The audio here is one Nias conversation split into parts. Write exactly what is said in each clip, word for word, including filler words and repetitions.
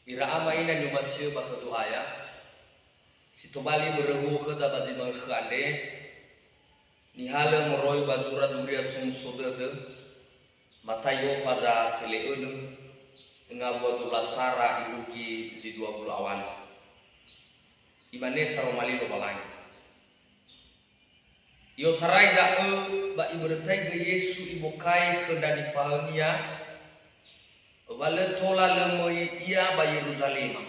Ira ama ina ni'omasi'ö ba khö Zo'aya, si tobali möröhuo khöda ba zi manö khö andre, nihalö moroi ba zura Duria Somuso Dödö, Mataio faza fele'önö, ngawua dua belas sara irugi zi dua wulu awalu. Imane taroma li Lowalangi. I'otarai da'ö ba ibörötaigö Yesu ibokai khö ndra nifahaö-Nia, wa lö tola lö möi Ia ba Yeruzalema.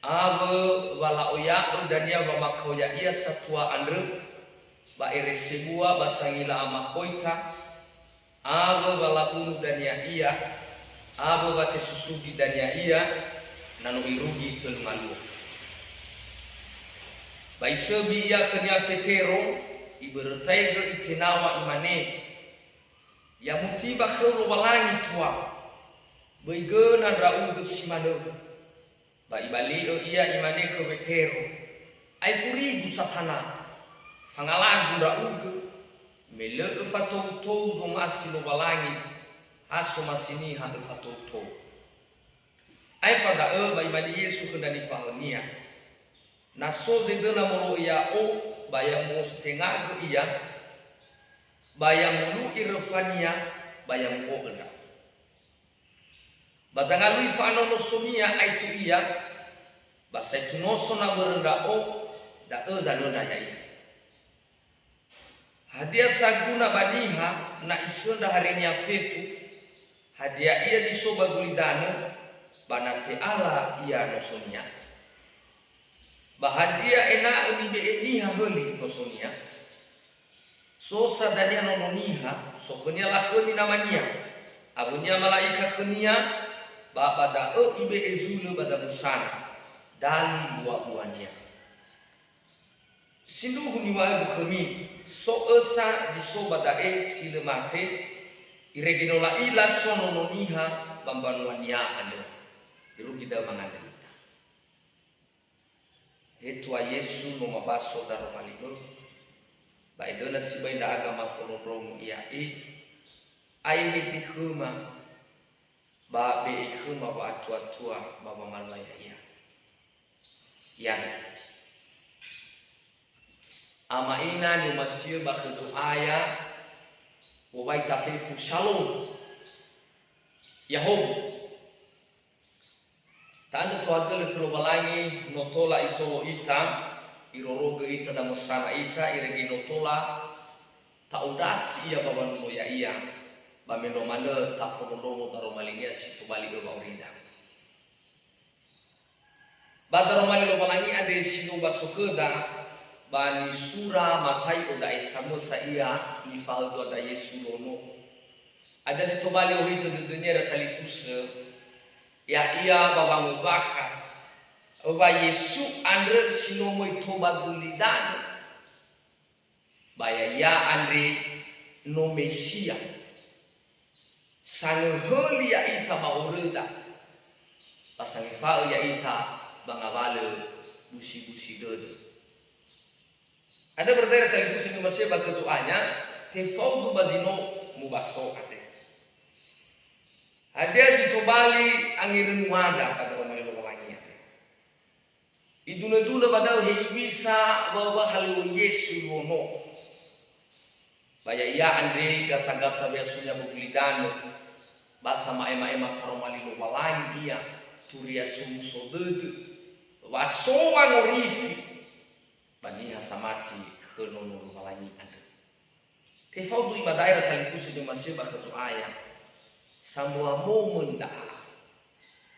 Awö wa la'oya'ö dania wamakao Ya'ia satua andrö, ba ere sebua ba sangila amakhoita, awö wa labunu dania Ia, awö wa tesusugi dania Ia, na no irugi tölu ngalua. Ba isöbi Ia khönia Fetero, ibörötaigö itenaw̃a, imane, "Ya muti ba khöu Lowalangi, Tuha, böi göna ndra'ugö si manö." Ba ibali'ö Ia, imane khö Wetero, "Ae furigu, Satana! Fangalagu ndra'ugö, me lö öfatou-tou zomasi Lowalangi, ha somasi niha öfatou-tou." Aefa da'ö ba imane Yesu khö ndra nifahaö-Nia, "Na so zedöna molo'ö Ya'o, ba ya mu'ostengagö ia, ba ya molu'i röfania, ba ya mu'o'ö Ndra'o. Ba zangalui fa'anonosonia aetu ia, ba saetu noso na börö Ndra'o, da'ö zanöndra ya'ia. Hadia sa guna ba niha na isöndra harenia fefu? Hadia ia zi so ba gulidanö, ba na te'ala ia nosonia? Ba hadia ena'ö mibe'e niha höli nosonia? So sa dania Nono Niha, so khönia lakhömi namania, awönia mala'ika khönia, ba ba da'ö ibe'e zulö ba damösana, dali mbua-buania. Sindruhu niŵa'ögu khömi, so ösa zi so ba da'e si lö mate, irege no la'ila so Nono Niha ba mbanuania andrö. Irugi da'ö mangandrö ita." He Tuha Yesu, no mabaso daroma li-Mö, ba edöna sibai ndra'aga mafondrondrongo ia e, aehehe khöma, ba be'e khöma wa'atuatua ba wamalua ya'ia. Amen. Ama ina ni'omasi'ö ba khö Zo'aya, wowai tafefu Shalom. Ya'ahowu. Ta'andrö saohagölö khö Lowalangi, no tola Itolo ita, Irorogö ita, damösana ita, irege no tola ta'ondrasi Ia ba wanolo ya'ia, ba mendrua manö tafondrondrongo daroma li-Nia si tobali öŵa'ö ba orinda. Ba daroma li Lowalangi andre si no baso khöda ba nisura Mataio, da'e samösa ia nifahaö dua ndra Yesu nono. Hadia zi tobali ohitö dödönia ira talifusö, ya'ia ba wangombakha wa Yesu andrö si no möi tou ba gulidanö. Ba ya'ia andre no Mesia, sangöhöli ya'ita ba horöda, ba sangefa'ö ya'ita ba ngawalö busi-busi dödö. Andrö berarti ira talifusö ni'omasi'ö ba khö Zo'aya, tefaudu ba zi no mubaso andre. Hadia zi tobali angerönuada ba daroma li Lowalangi andre? Idunö-dunö ba da'ö hewisa wa, wa halöŵö Yesu luo no. Ba ya'ia andre gasa-gasa weasunia ba gulidanö, ba sama'ema-ema taroma li Lowalangi ia, Turia Somuso Dödö, wa so wangorifi ba niha samati khö Nono Lowalangi andrö. Tefaudu ibada'e ira talifusö ni'omasi'ö ba khö Zo'aya, sambua momön da'a.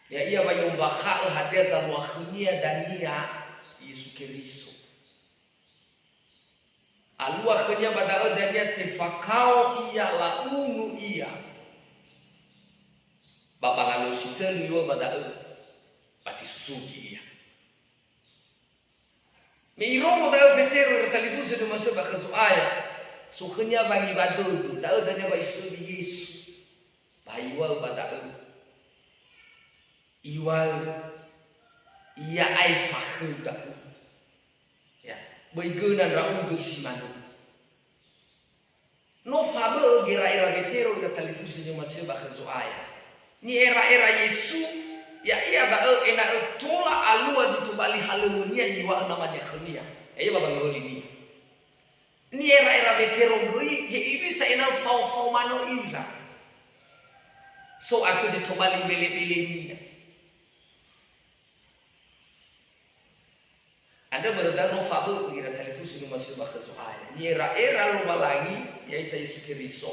Ya'ia wa i'ombakha'ö hadia zalua khönia dania Yesu Keriso. Alua khönia ba da'ö dania tefakao ia, labunu ia. Ba ba ngalö si tölu iŵa'ö ba da'ö, ba tesusugi ia. Me irongo da'ö Fetero ira talifusö ni'omasi'ö ba khö Zo'aya, so khönia wangi ba dödö, da'ö dania wa isöbi Yesu. Ba iŵa'ö ba da'ö, iŵa'ö, "Ia aefa khöu da'ö. Ya, böi göna ndra'ugö si manö." No fabö'ö gera'era Fetero ira talifusö ni'omasi'ö ba khö Zo'aya. Ni'era'era Yesu, Ya'ia da'ö ena'ö tola alua zi tobali halöŵönia iŵa'ö namania khönia, ya'ia ba wangölinia. Ni'era'era Wetero göi, hewisa ena'ö fao-fao manö ira. So atö zi tobali mbele-belenia. Andrö börö da'ö no fabö'ö ira talifusö nu'omasi'ö ba khö Zo'aya. Ni'era'era Lowalangi, ya'ita Yesu Keriso,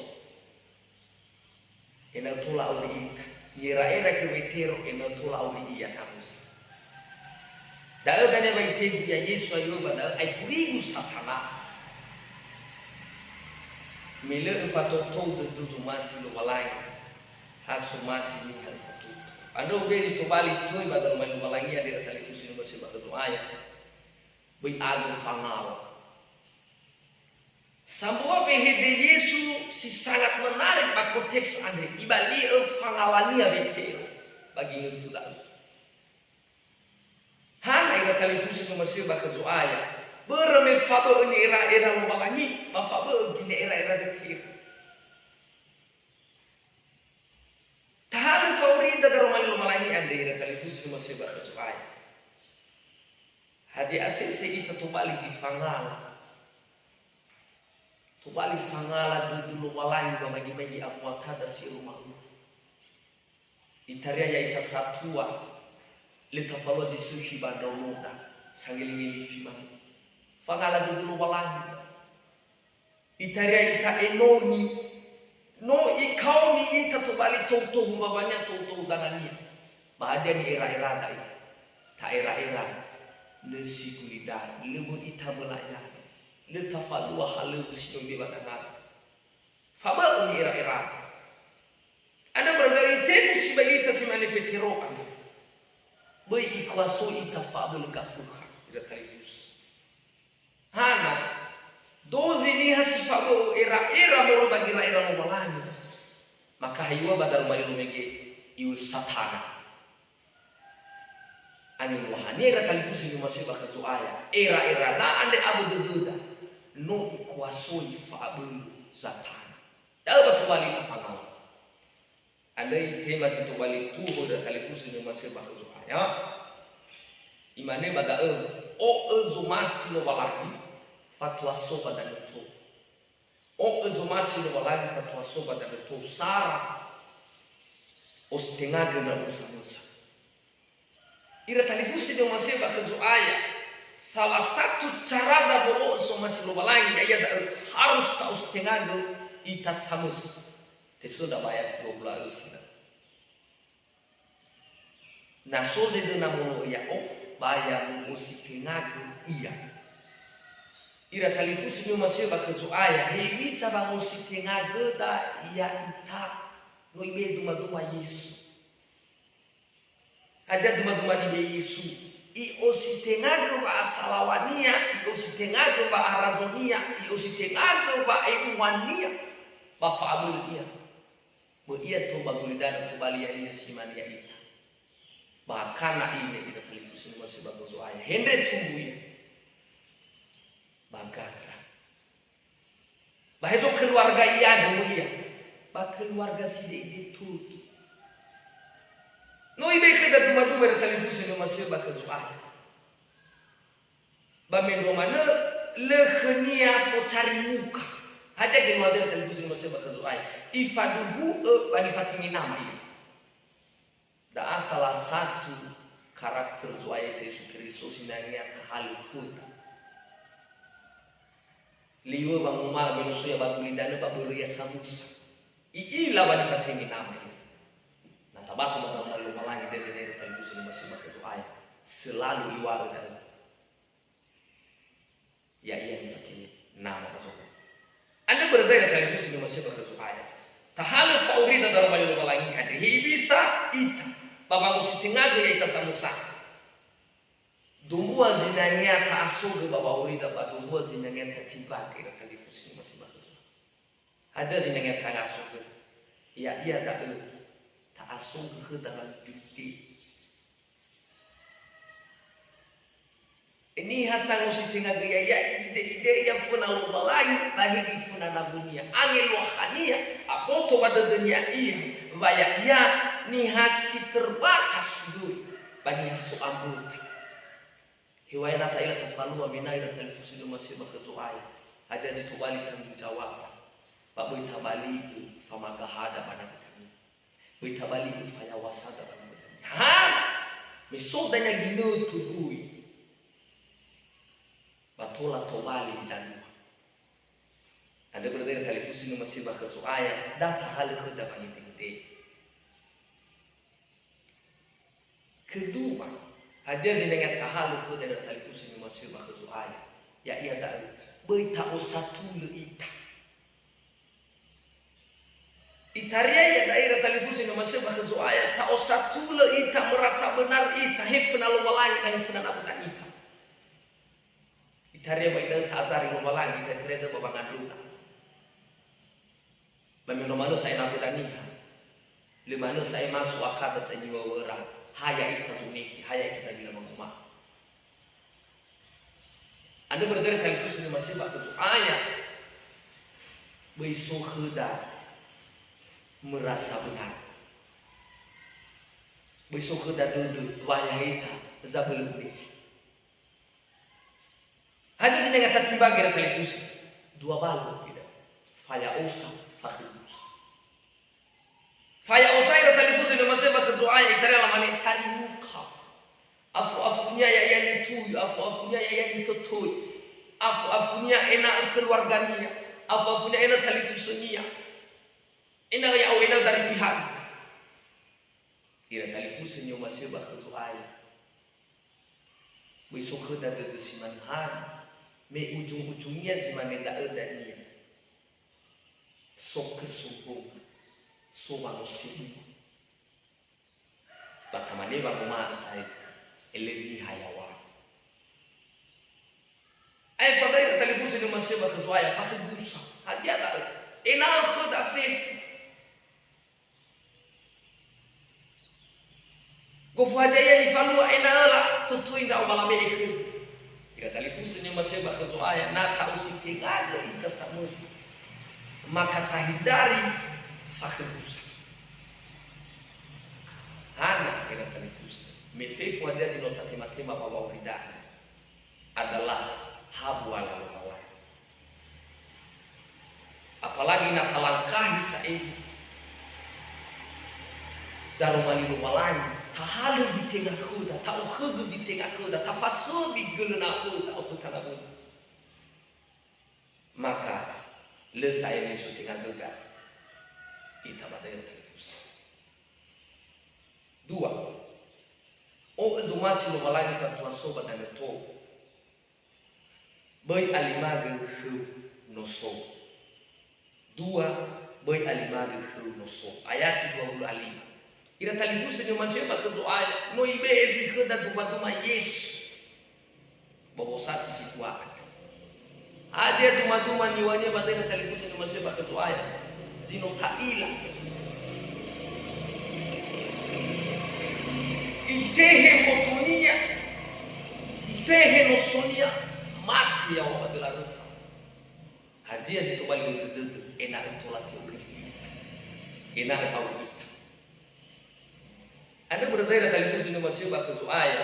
ena'ö tola auri ita. Ni'era'era khö Wetero, ena'ö tola auri ia samösa. Da'ö dania wa itegu ia Yesu, aiŵa'ö ba da'ö, ae furigu Satana. Me lö öfatoutou dödö zomasi Lowalangi. Ha somasi niha öfatoutou. Andrö böi tobali töi ba daroma Lowalangi andre ira talifusö nu'omasi'ö ba khö Zo'aya. Böi agö fangala. Sambua wehede Yesu si sangat menarik ba konteks andre, ibali'ö fangalania Wetero ba ginötu da'ö. Hana ira talifusö nu'omasi'ö ba khö Zo'aya, börö me fabö'ö ni'era'era Lowalangi, ba fabö'ö gine'era'era Wetero. Tahalö fa'aurida daroma Lowalangi andre ira talifusö nu'omasi'ö ba khö Zo'aya. Hadia asese ita tobali ifangala? Tobali fangala dödö Lowalangi ba magi-magi amuatada si öma-öma. Itaria ya'ita satua, lö tafalua zi sökhi ba ndraonoda, sangelingelifi manö. Fangala dödö Lowalangi. Itaria ita enoni, no ikaoni ita tobali toutou mbawania, toutou dangania. Ba hadia ni'era'erada ita? Ta'era'era, lö si gulidanö, lö möi ita möla'ianö, lö tafalua halöŵö si no ibe'e ba dangada. Fabö'ö ni'era'era. Andrö börö da'ö itegu sibai ita si mane Fetero andrö. Böi ikuasoi ita fa'abölö gafökha, ira talifusö. Hana, dozi niha si fabö'ö era'era moroi ba gera'era Lowalangi. Maka haiŵa'ö ba daroma Lowalangi, iŵa'ö Satana. Angeluahania ira talifusö nu'omasi'ö ba khö Zo'aya. Era'erada andre awö dödöda. No ikuasoi fa'abölö Satana. Da'ö ba tobali afangala. Andrö itema si tobali tuho ira talifusö nu'omasi'ö ba khö Zo'aya. Imane ba da'ö, o'ö zomasi Lowalangi, fatua so ba danö tou. O'ö zomasi Lowalangi fatua so ba danö tou sara, ositengagö ndra'ugö samösa. Ira talifusö nu'omasi'ö ba khö Zo'aya, salah satu carada wolo'ö somasi Lowalangi, ya'ia da'ö harus ta'ositengagö ita samösa. Tesöndra ba ayat dua puluh alif. Na so zedöna molo'ö ya'o, ba ya mu'ositengagö ia. Ira talifusö nu'omasi'ö ba khö Zo'aya, hewisa wangositengagöda ya'ita, no ibe'e dumaduma Yesu. Hadia dumaduma nibe'e Yesu? I'ositengagö wa'asalaŵania, i'ositengagö wa'arazonia, i'ositengagö wa'eŵuania, ba fa'abölönia. Böi ia tou ba gulidanö tobali ya'ia si mane ya'ita. Ba kana ine ira talifusö nu'omasi'ö ba khö Zo'aya. Hendre tumbu ia. Ba gaga. Ba hezo keluarga ia dömö ia. Ba keluarga side'ide tödö. No ibe'e khöda dumaduma ira talifusö nu'omasi'ö ba khö Zo'aya. Ba mendrua manö, lö khönia focari muka. Hadia geluada ira talifusö nu'omasi'ö ba khö Zo'aya? Ifaduhu'ö ba nifatenge nama ia. Da'a salah satu karakter Zo'aya Yesu Keriso sinangea tahalö khöda. Liŵö wanguma'ö me no so ia ba gulidanö ba börö ia samösa. I'ila wa nifatenge nama ia. Na tabaso ba Lowalangi dede-dede talifusö nu'omasi'ö ba khö Zo'aya. Selalu iŵa'ö da'ö. Ya'ia nifatenge nama ba Zo'aya. Andrö börö da'ö ira talifusö nu'omasi'ö ba khö Zo'aya. Tahalö fa'aurida daroma Lowalangi andre, hewisa ita, ba wangositengagö ya'ita samösa. Dombua zinangea ta'asogö ba wa'aurida ba dombua zinangea tatimbagö ira talifusö nu'omasi'ö ba khö Zo'aya. Hadia zinangea ta'asogö? Ya'ia da'ö, ta'asogö khöda lalibide. Niha sangositengagö ya'ia, i'ide-ide ia föna Lowalangi, ba he iföna nawönia. Angeluahania, aboto ba dödönia ia, wa ya'ia Niha si terbatas doi ba niha so anggota. Heŵa'ae na ta'ila tafalua me na ira talifusö ni'omasi'ö ba khö Zo'aya. Hadia zi tobali tanggung jawab. Ba böi tabali'ö famagahada ba nawödania. Böi tabali'ö fayaŵasada ba nawödania. Ha! Me so dania ginötö goi. Ba tola tobali zalua. Andrö börö da'ö talifusö ni'omasi'ö ba khö Zo'aya, da tahalö khöda wangitengiteng. Kedua, hadia zinanga tahalö khöda ira talifusö ni'omasi'ö ba khö Zo'aya? Ya'ia da'ö, böi ta'osatulö ita. Itaria iada'e ira talifusö ni'omasi'ö ba khö Zo'aya, ta'osatulö ita, merasa benar ita, he föna Lowalangi, he föna nawöda niha. Itaria ba ida'ö ta'azari Lowalangi, itaria da'ö ba wangandröta. Ba me no manö sa'ae nawöda niha. Lö manö sa'ae maso akhada saniwöwöra, ha ya'ita zonehe, ha ya'ita zangila manguma'ö. Andrö börö da'ö talifusö ni'omasi'ö ba khö Zo'aya. Böi so khöda merasa benar. Böi so khöda dödö, wa ya'ita zabölö benar. Hadia zinanga tatimbagi ira talifusö? Dua balu, tidak. Faya'osa, fakhödusa. Faya'osa ira talifusö ni'omasi'ö ba khö Zo'aya, itaria lamane, cari muka. Afu-afunia ya'ia nitui, afu-afunia ya'ia nitötöi. Afu-afunia ena'ö keluargania, afu-afunia ena'ö talifusönia. Ena'ö ya'o, ena'ö dari pihak. Ira talifusö ni'omasi'ö ba khö Zo'aya. Böi so khöda dödö si manö hana, me ujung-ujungnia zi mane da'ö dania. So kesombongan, so wangosebua. Ba tamane wanguma'ö sa'ae, elö niha yaŵa. Aefa da'ö ira talifusö ni'omasi'ö ba khö Zo'aya, fakhödusa. Hadia da'ö? Ena'ö khöda fefu. Gofu hadia ia nifalua ena'ö la tötöi ndra'o ba labe'e khögu. Ira talifusö ni'omasi'ö ba khö Zo'aya, na ta'ositengagö ita samösa, maka tahindari fakhödusa. Hana ira talifusö, me fefu hadia zi no tatema-tema ba wa'auri da'ö. Adalah ha buala Lowalangi. Apalagi na talangkahi sa'ae daroma li Lowalangi, tahalö zi tenga khöda, ta'okhögö zi tenga khöda, tafasöbi gölö nawöda, oföta nawöda. Maka lö sa'ae me so tenga göga ita ba da'ö talifusö. Dua, o'ö zomasi Lowalangi fatua so ba danö tou. Böi alimagö khöu no so. Dua, böi alimagö khöu no so. Ayati dua wulu a lima. Ira talifusö ni'omasi'ö ba khö Zo'aya, no ibe'e zi khöda duma-duma Yesu. Ba wosati si tua andrö. Hadia duma-duma niŵa'önia ba da'ö ira talifusö ni'omasi'ö ba khö Zo'aya? Zi no ta'ila. Itehe mbotonia, itehe nosonia, mate yaŵa ba döla röfa. Hadia zi tobali dödödödö, ena'ö tola te'orifi ita, ena'ö ta'o'ö ita. Andrö börö da'ö ira talifusö ni'omasi'ö ba khö Zo'aya,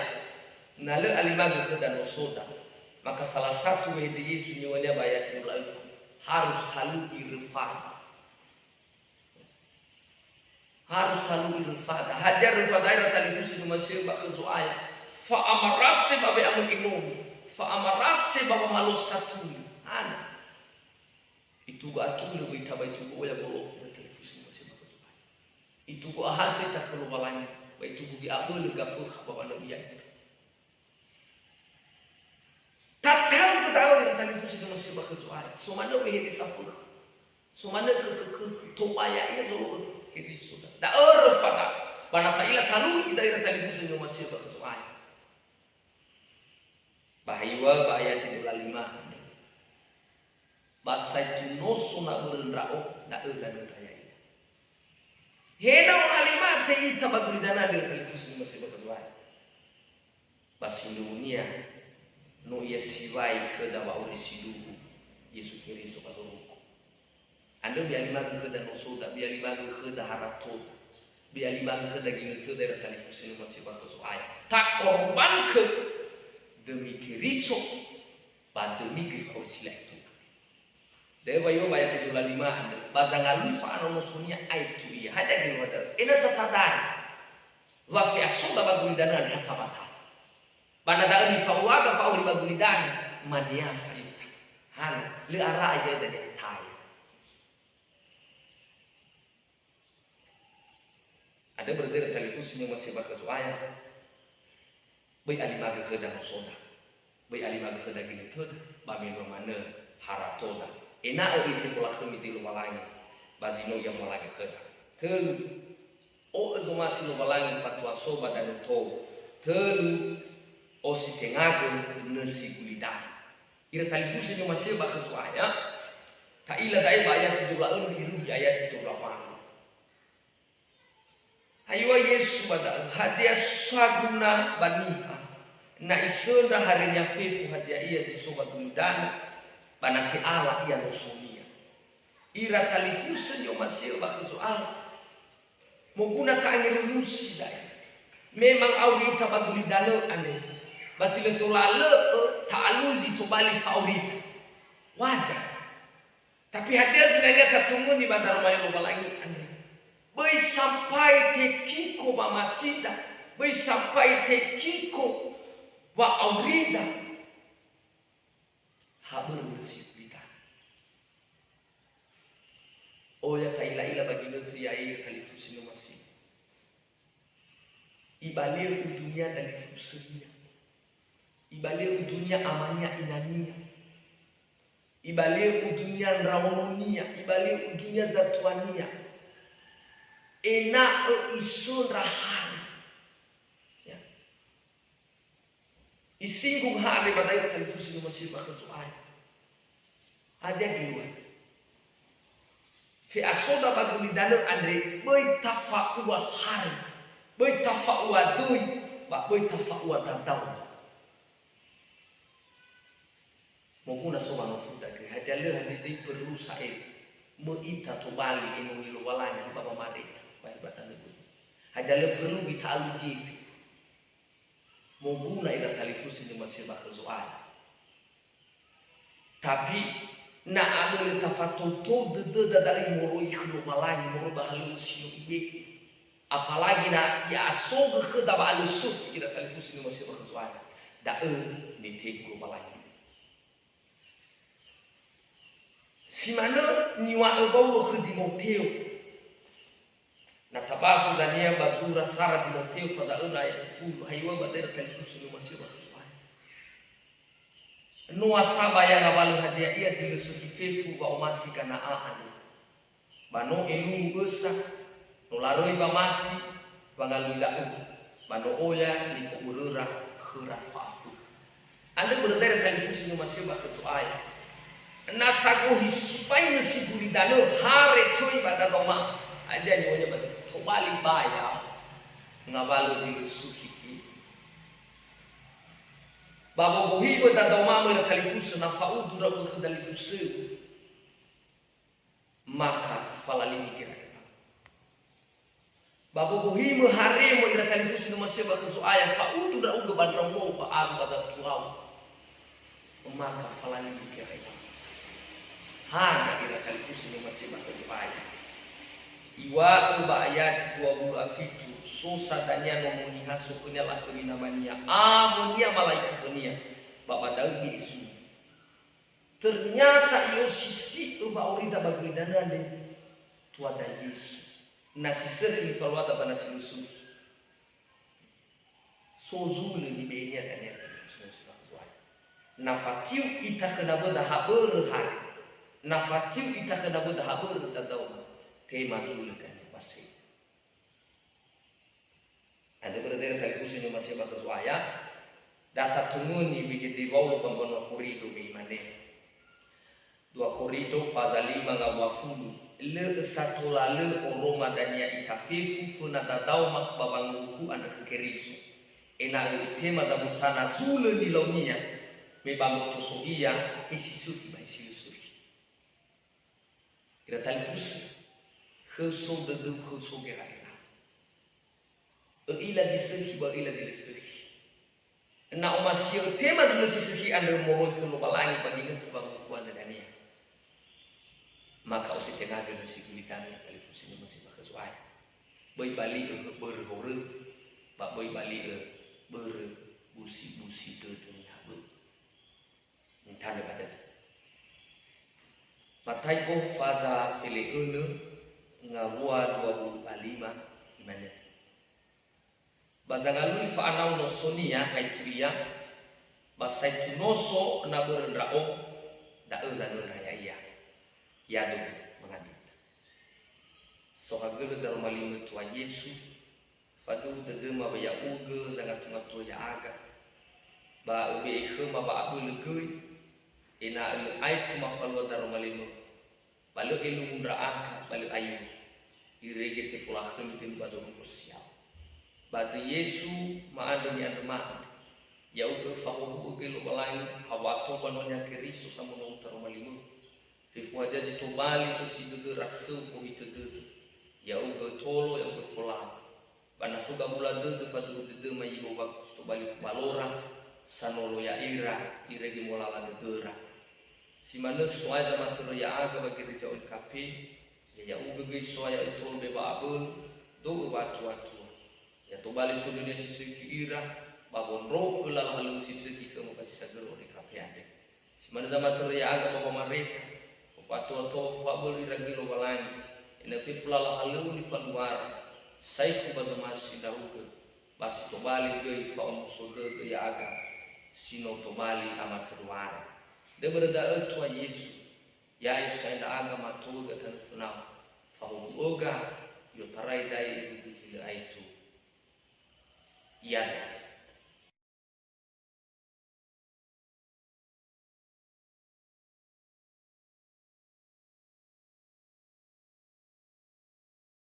na lö alimagö khöda nosoda, maka salah satu wehede Yesu niŵa'önia ba ayati dua wulu a öfa, harus talu'i röfada. Harus talu'i röfada. Hadia röfada ira talifusö ni'omasi'ö ba khö Zo'aya? Fa'amarase ba we'amöi enoni, fa'amarase ba wamalua satulö. Hana. Itugu atulö wöi ita ba itugu oya bolo ira talifusö ni'omasi'ö ba khö Zo'aya. Itugu ahatö ita khö Lowalangi, ba itugu göi abölö gafökha ba wanö ia ita. Tatanggu da'ö ira talifusö ni'omasi'ö ba khö Zo'aya. So manö wehede safökha. So manö kökökökö. Tobaya ia zolo'ö Keriso. Da'ö röfada. Ba na ta'ila talu'i da'ö ira talifusö ni'omasi'ö ba khö Zo'aya. Ba haiŵa'ö ba ayati dua wulu a lima. Ba saetu noso na börö ndra'o, da'ö zanöndra ya'ia. He na onali mate ita ba gulidanö andrö ira talifusö ni'omasi'ö ba khö Zo'aya. Ba sindruhunia, no Ia siwai khöda wa'auri sindruhu Yesu Keriso ba zorugo. Andrö mi'alimagö khöda nosoda, mi'alimagö khöda haratoda. Be'alimagö khöda ginötöda ira talifusö ni'omasi'ö ba khö Zo'aya. Takorbankö dömi Keriso ba dömi göi fa'auri si la'etu. Da'ö wa iŵa'ö ba ayat dua puluh lima andrö, ba zangalui fa'anonosonia aetu ia. Hadia geluada? Ena'ö tasadari wa fe'asoda ba gulidanö andrö ha samata. Ba na da'ö nifa'uaga fa'auri ba gulidanö, maniasa ita. Hana, lö ara aiga'ö dania taya. Andrö börö döi ira talifusö ni'omasi'ö ba khö Zo'aya. Böi alimagö khöda nosoda. Böi alimagö khöda ginötöda, ba mewua manö haratoda. Ena'ö itefolakhömi döi Lowalangi, ba zi no Ia mohalagö khöda. Tölu, o'ö zomasi Lowalangi fatua so ba danö tou. Tölu, ositengagö nösi gulidanö. Ira talifusö ni'omasi'ö ba khö Zo'aya, ta'ila da'e ba ayat dua puluh enam irugi ayat dua puluh delapan. Ayo Yesu ba da'ö, hadia saguna ba niha, na isöndra harenia fefu hadia ia zi so ba gulidanö, ba na te'ala ia nosonia? Ira talifusö ni'omasi'ö ba khö Zo'aya, moguna ta'angerönusi da'e. Memang auri ita ba gulidanö andre, ba si lö tola lö'ö ta'alui zi tobali fa'aurita. Wajar. Tapi hadia zinangea tatungöni ba daroma Lowalangi andre? Böi sampai tekiko wamatida, böi sampai tekiko wa'aurida. Ha börö nösi gulidanö. Oya ta'ila-ila ba ginötö ya'ia talifusö ni'omasi'ö. Ibaleo udunia dalifusönia. Ibaleo udunia amania inania. Ibaleo udunia ndraononia. Ibaleo udunia zatuania. Ena'ö isöndra hare. Ya. Isinggung hare ba da'ö talifusö ni'omasi'ö ba khö Zo'aya. Hadia geluada? Fe'asoda ba gulidanö andre böi tafa'ua hare, böi tafa'ua döi, ba böi tafa'ua dadao. Moguna so wanofuda göi, hadia lö hadia döi perlu sa'ae möi ita tobali enoni Lowalangi ba wamareta, ba hebatana göi. Hadia lö perlu göi ta'alu gefe. Moguna ira talifusö ni'omasi'ö ba khö Zo'aya. Tapi, na abölö tafatou-tou dödöda da'ö moroi khö Lowalangi, moroi ba halöŵö si no Ibe'e. Apalagi na I'asogö khöda wa'alösökhi ira talifusö ni'omasi'ö ba khö Zo'aya. Da'ö nitegu Lowalangi. Si manö niŵa'ö Waulo khö Dimoteo. Na tabaso dania ba zura sara Dimoteo faza'ö na ayat fulu, ha iŵa'ö ba da'ö ira talifusö ni'omasi'ö ba khö Zo'aya. Noa sa ba ya ngawalö hadia ia zi lö sökhi fefu wa'omasi gana'a andrö. Ba no elungu ösa, no laröi ba mati, wangalui da'ö, ba no oya nifo'öröra khöra fa'afökhu. Andrö börö da'ö ira talifusö ni'omasi'ö ba khö Zo'aya. Na tagohi sibai nösi gulidanö hare töi ba dadao ma, hadia niŵa'önia ba tobali baya ngawalö zi lö sökhi fefu. Ba wogohimö dadao ma möi ira talifusö, na fa'udu ndra'ugö khö dalifusö. Maka falalini gera'era. Ba wogohimö haremö ira talifusö ni'omasi'ö ba khö Zo'aya, fa'udu ndra'ugö ba ndraono ba aru ba datuau. Maka falalini gera'era. Hana ira talifusö ni'omasi'ö ba khö Zo'aya. Iŵa'ö ba ayat dua puluh a fitu, so sa dania nomo niha so khönia lakhöli namania, awönia malaika khönia, ba ba da'ö Yesu. Ternyata i'osisi'ö wa'aurida ba gulidanö andre tuada Yesu. Na si sökhi nifaluada ba na si lö sökhi. So zulö nibe'enia dania khö Yesu Zo'aya. Na fatiu ita khö nawöda ha börö hare. Na fatiu ita khö nawöda ha börö dadao, tema zulö dania ba se. Andrö börö da'ö ira talifusö ni'omasi'ö ba khö Zo'aya, da tatungöni wehede Waulo ba mbanua Korido me imane. Dua Korido faza lima ngawua fulu, lö'ö sa tola lö oroma dania ita fefu föna dadaoma ba wangowuku andrö khö Keriso, ena'ö itema zamösana zulö nilaunia, me ba mboto so ia, he si sökhi ba he si lö sökhi. Ira talifusö, khöu so dödöu, khöu so gera'era. Ö'ila zi sökhi ba ö'ila zi lö sökhi. Na omasi'ö tema zi lö si sökhi andrö moroi khö Lowalangi ba ginötö wangumbuanö dania. Maka osetengagö lö si gulidanö talifusö si ba khö Zo'aya. Böi bali'ö börö horö, ba böi bali'ö börö busi-busi dödö niha böi. Nitanö ba dödö. Matai'ö faza fele'önö ngawua dua wulu a lima, imane, "Ba zangalui fa'anau nosonia, aitu ia, ba saitu noso na börö ndra'o, da'ö zanöndra ya'ia." Ya'aga mangandrö. Saohagölö daroma limö Tua Yesu, faduhu dödöma wa ya'ugö zangatungatö ya'aga, ba öbe'e khöma wa'abölö göi, ena'ö lö aetu mafalua daroma limö, ba lö elungu ndra'aga, ba lö ayu, irege tefolakhömi dödömi ba zorugo si yaŵa. Ba döi Yesu ma'andrö ni'andrö ma'andrö, ya'ugö öfahuhu'ö göi Lowalangi, ha wa'atoba nonia Keriso samono uta daroma limö. Fefu hadia zi tobali ösi dödöra khöu ohitö dödö, ya'ugö ötolo, ya'ugö öfolau. Ba na so gabula dödö faduhu dödöma Yehowa tobali kubalora, sanolo ya'ira, irege molala dödöra. Si manö So'aya zamatörö ya'aga ba gereza O N K P, ya ya'ugö göi So'aya ötolo be wa'abölö, do'ö wa'atua-tua. Ya tobali so dödönia si sökhi ira, ba wondrogö lala halöŵö si sökhi khöma ba zi sagörö O N K P andre. Si manö zamatörö ya'aga ba wamareka, ofatoa-toa ofabölö ira göi Lowalangi, ena'ö fefu lala halöŵö nifaduara, saekhu ba zomasi ndra'ugö, ba si tobali göi fa'omuso dödö ya'aga, si no tobali amatöröwara. Döi börö da'ö Tua Yesu, ya'e So'aya ndra'aga matou'öga tanö fönau, fahuhu'öga, i'otarai da'e irugi zi lö aetu. Ya'aga.